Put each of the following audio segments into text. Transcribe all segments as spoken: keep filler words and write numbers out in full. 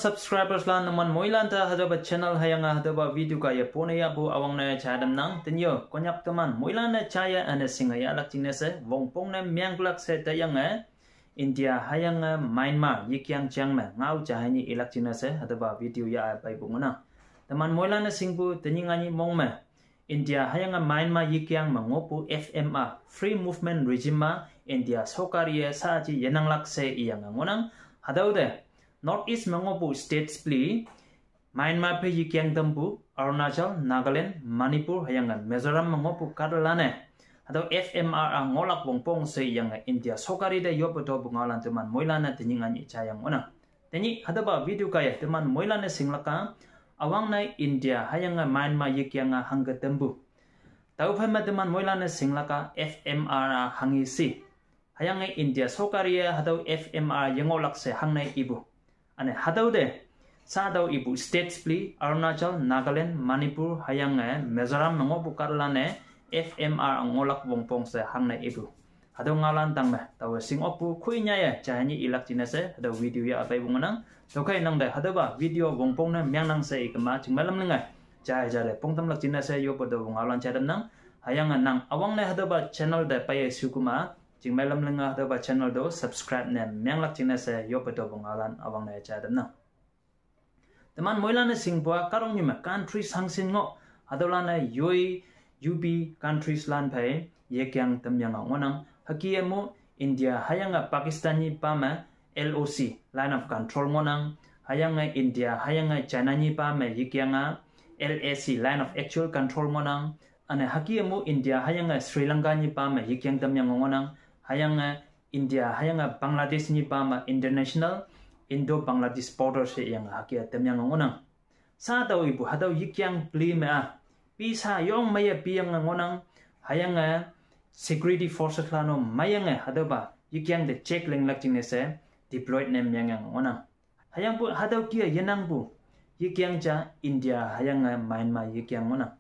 Subscribers lan numan moilan te hatüopa channel hüyange hatüopa video kaiye pone yahpu üwangne jai tamnang. Tenyih Konyak teman moilan-e jaiye üne shinge yahlak jingne she wongpongne menglak she tayange India hüyange Myanmar yekeng jang me ngao ja hanyih ilak jingne she hatüopa video yah peipu ngohnang. Teman moilan-e shingpu tenyih nganyih mong me India hüyange Myanmar yekeng me ngohpu F M R, Free Movement Regime ma India sorkar-e saji yenanglak she iyange ngohnang. Hatüo te North East me ngohpu states peli, Myanmar phei yekeng tampu Arunachal, Nagaland, Manipur hüyange Mizoram me ngohpu kahtalan-e hatüo F M R a ngohlak wongpong she iyange India sorkar te yoppe topu ngaolan teman moilan-e tenyih nganyih jaiyange ngohnang. Tenyih hatüopa video kaiye teman moilan-e shinglak-a, üwangne India hüyange Myanmar yekeng a hangke tampu, tüophei me teman moilan-e shinglak-a F M R a hanghe she, hüyange India sorkar-e hatüo F M R yengohlak she hangne ipu. Üne hatüo te sha tüo ipu states peli Arunachal, Nagaland, Manipur hüyange Mizoram me ngohpu kahtalan-e F M R ngohlak wongpong she hangne ipu. Hatüo ngaolan tangme taowe shing okpu khoinyaiye ja hanyih ilak jingne she hatüo video yah peipu ngohnang. Tüokhei nangte hatüopa video wongpongne mengnang she ikema chingmei lam linge jai ja te pongtamlak jingne she yoppe topu ngaolan jai tamnang. Hüyange nang üwangne hatüopa channel te peiye shukuma chingmei lam linge hatüopa channel to subscribe ne menglak jingne she yoppe topu ngaolan üwangne jai tamnang. Teman moilan-e shingpu-a kahtoknyu me country hangshin ngoh, hatüolan-e yoi U P countries lan phei yekeng tamyange ngohnang. Hüke mu India hüyange Pakistan nyipa me L O C, Line of Control ngohnang. Hüyange India hüyange China nyipa me yekeng-a L A C, Line of Actual Control ngohnang. Üne hüke mu India hüyange Sri Lanka nyipa me yekeng tamyange ngohnang. Hüyange India hüyange Bangladesh nyipa me International Indo-Bangladesh Border she iyange hüke tamyange ngohnang. Sha tüo ipu hatüo yekeng peli me-a, pi sha yong meiye piyange ngohnang, hüyange security forces lan-o meiyange hatüopa yekeng te check linglak jingne she deploy ne mengyange ngohnang. Hüyangpu hatüo kih-e yenangpu yekeng ja India hüyange Myanmar yekeng ngohnang.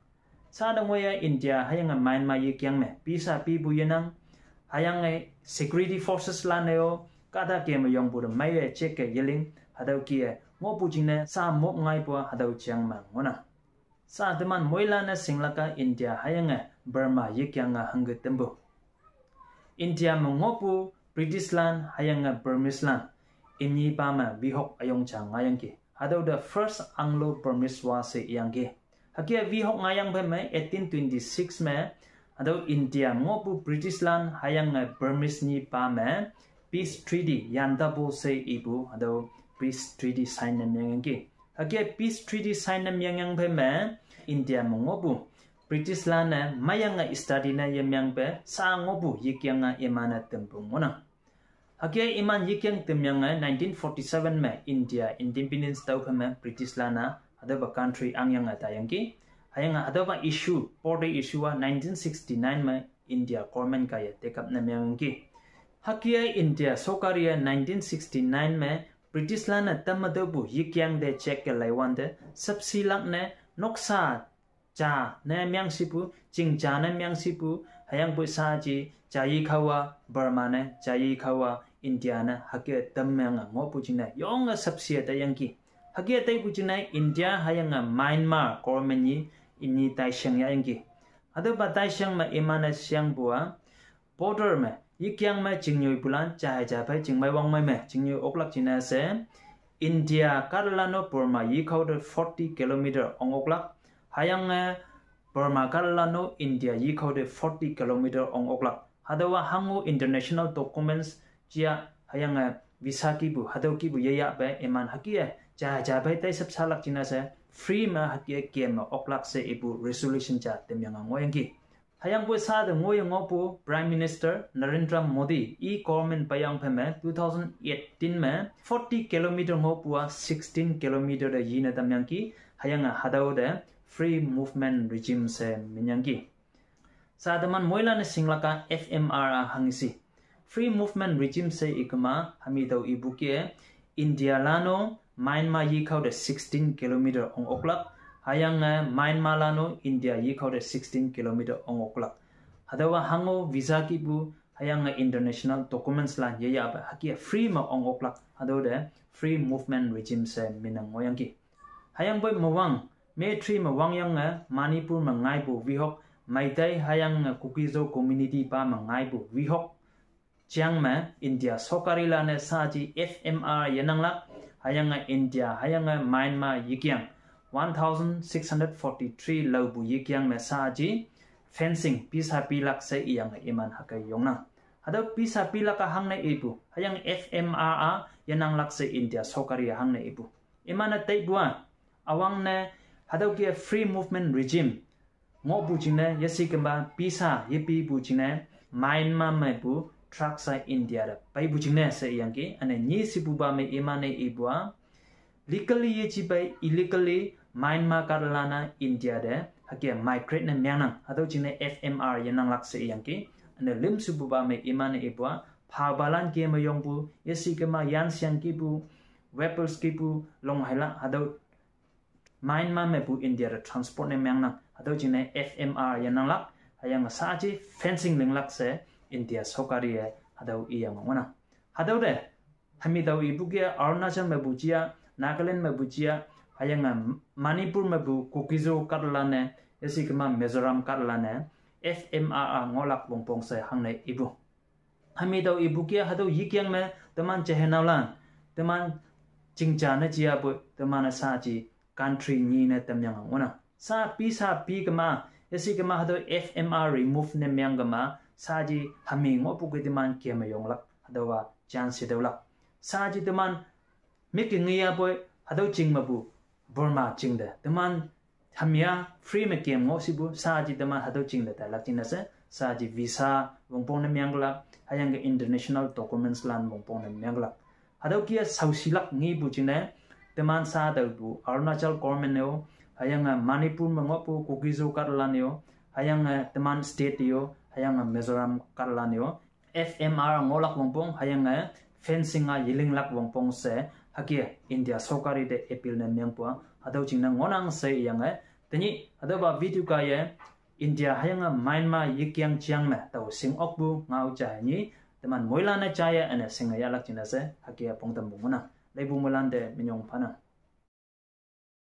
Sha te ngoiye India hüyange Myanmar yekeng me pi sha pipu yenang, hüyange security forces lan-e-o kahta ke me yongpu te meiye check ke yeling, hatüo kih-e ngohpu jingne sha mop ngaipu-a hatüo jang me ngohnang. Sha teman moilan-e shinglak-a India hüyange Burma yekeng a hangke tampu. India me ngohpu British lan hüyange Burmese lan imnyipa me wihok üyong ja ngaiyangki. Hatüo te First Anglo-Burmese War she iyangki. Hüke wihok ngaiyang phei me eighteen twenty-six me hatüo India ngohpu British lan hüyange Burmese nyipa me Peace Treaty, Yantabo she ipu hatüo Peace Treaty sign ne mengyangki. Hüke Peace Treaty sign ne mengyang phei me India me ngohpu British lan-e meiyange study ne yemeng phei sha ngohpu yekeng a iman-e tampu ngohnang. Hüke iman yekeng tamyange nineteen forty-seven me India independence tüo phei me British lan-a hatüopa country angyange taiyangki. Hüyange hatüopa issue, border issue-a nineteen sixty-nine me India government kaiye take up ne mengyangki. Hüke India sorkar-e nineteen sixty-nine me British lan-e tamme tüopu yekeng te check ke leiwante sapshilak ne noksa ja ne mengshipu, ching ja ne mengshipu, hüyangpoi sha ji ja yikhao-a Burma ne, ja yikhao-a India ne hüke tamyange ngohpu jingne yonge sapshi-e taiyangki. Hüke taipu jingne India hüyange Myanmar government nyi imni taisheng yahyangki. Hatüopa taisheng me iman-e shangpu-a border me yekeng me chingnyoipulan ja hei ja phei chingmei wangmei me chingnyoi oklak jingne she India kahtalan-o Burma yikhao te forty kilometer ong oklak, hüyange Burma kahtalan-o India yikhao te forty kilometer ong oklak. Hatüowa hango international documents jia hüyange visa kihpu hatüo kihpu yeyahpe iman hüke ja ja phei taisap shalak jingne she free me hüke kem me oklak she ipu resolution ja tamyange ngohyangki. Hüyangpoi sha te ngoiye ngohpu Prime Minister Narendra Modi i government peiyang phei me two thousand eighteen me forty kilometer ngohpu-a sixteen kilometer te yine tamyangki, hüyange hatüo te Free Movement Regime she minyangki. Sha teman moilan-e shinglak-a F M R a hanghe she. Free Movement Regime she ikema hami tao ipu kih-e India lan-o Myanmar yikhao te sixteen kilometer ong oklak, hüyange Myanmar lan-o India yikhao te sixteen kilometer ong oklak. Hatüowa hango visa kihpu hüyange international documents lan yeyahpe hüke free me ong oklak. Hatüo te free movement regime she minang ngohyangki. Hüyangpoi mewang, military mewang yange Manipur me ngaipu wihok, Meitei hüyange Kuki-Zo community pa me ngaipu wihok, jeang me India sokarilan-e saji F M R yenanglak, hüyange India hüyange Myanmar yekeng one thousand six hundred forty-three laopu yekeng me saji fencing pisa pilak she iyange iman hüke yongnang. Hatüo pisa pilak-a hangne ipu, hüyange F M R-a yenanglak she India sokari hangne ipu. Iman-e taipu-a, üwangne hatüo ke free movement regime ngohpu jingne, yeshikema pisa yepipu jingne, Myanmar mepu truck sa India te peipu jingne she iyangki, üne nyi shepupa me iman-e ipu-a, legally yeji pei, illegally Myanmar kahtalan-a India te hüke migrate ne mengnang, hatüo jingne F M R yenanglak she iyangki, üne lüm shepupa me iman-e ipu-a, phapalan ke me yongpu, yeshikema yan siang kipu, weapons kipu, long haila, hatüo Myanmar mepu India te transport ne mengnang, hatüo jingne F M R yenanglak, hüyange saji fencing linglak she India sokari-e hatüo iyange ngohnang. Hatüo te hami tao ipu ke Arunachal mepu jia, Nagaland mepu jia, hüyange Manipur mepu Kuki-Zo kahtalan-e, yeshikema Mizoram kahtalan-e F M R-a ngohlak wongpong she hangne ipu. Hami tao ipu ke hatüo yekeng me teman jeheinaolan, teman chingja ne jiapoi, teman-e saji country nyi ne tamyange ngohnang. Sa pisa pikema, yeshikema hatüo F M R remove ne mengkema, saji hami ngohpu ke teman keme yonglak, hatüowa chance tüolak. Saji teman mike ngeapoi, hatüo ching mepu Burma ching te teman hami-a free me kem ngoh shipu, saji teman hatüo ching te tailak jingne she, saji visa wongpong ne menglak, hüyange international documents lan wongpong ne menglak. Hatüo ke shaoshilak ngepu jingne, teman sa tüopu Arunachal government-e-o, hüyange Manipur me ngohpu Kuki-Zo kahtalan-e-o, hüyange teman state-e-o, hüyange Mizoram kahtalan-e-o, F M R ngohlak wongpong, hüyange fencing-a yelinglak wongpong she, hüke India sokari te appeal ne mengpu-a, hatüo jingne ngohnang she iyange, tenyih hatüopa video kaiye, India hüyange Myanmar yekeng jeang me tao shing okpu ngao ja nyi, teman moilan-e jaiye üne shinge yahlak jingne she, hüke pongtampu ngohnang. Leipu moilan te minyong phanang.